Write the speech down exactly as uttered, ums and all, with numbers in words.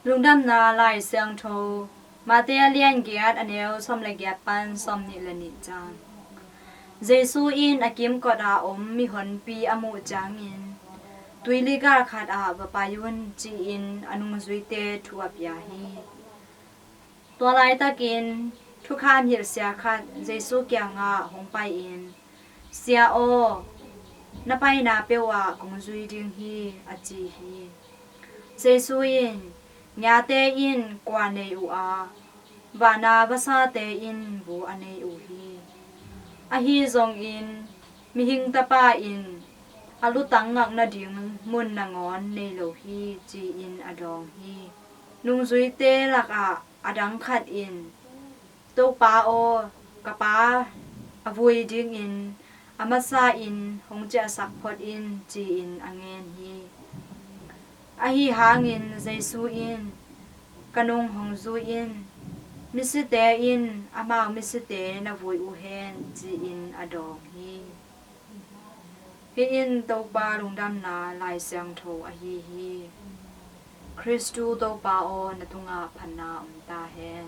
Lungdamna Lai Siangtho, Mate a lian giat, a neu sawm le giat pan sawm nih le nih ciang. Jesu in a kimkot a om mihonpi a muh ciangin, "Tuili gal khat ah va pai un," ci-in a nungzuite thu a pia hi. Tua laitakin thukham hilhsia khat Jesu kiangah hong pai-in, "Sia aw, na paina peuh ah kong zui ding hi," a ci hi. Jesu in, "Ngiate in kua nei uh a, vana vasate in bu a nei uh hi. Ahi zongin mihing tapa in a lutang ngak nading mun nangawn nei lo hi," ci-in a dawng hi. Nungzuite lakah a dang khat in, "Topa aw, ka pa a vui dingin a masa in hong ciahsak phot in," ci-in a ngen hi. Ahi hangin Jesu in, "Ka nung hong zui in, misite in amau misite na vui uh hen," ci-in a dawng hi. Hih in Topa Lungdamna Lai Siangtho ahi hi. Khristu Topa aw, na tungah phatna om ta hen.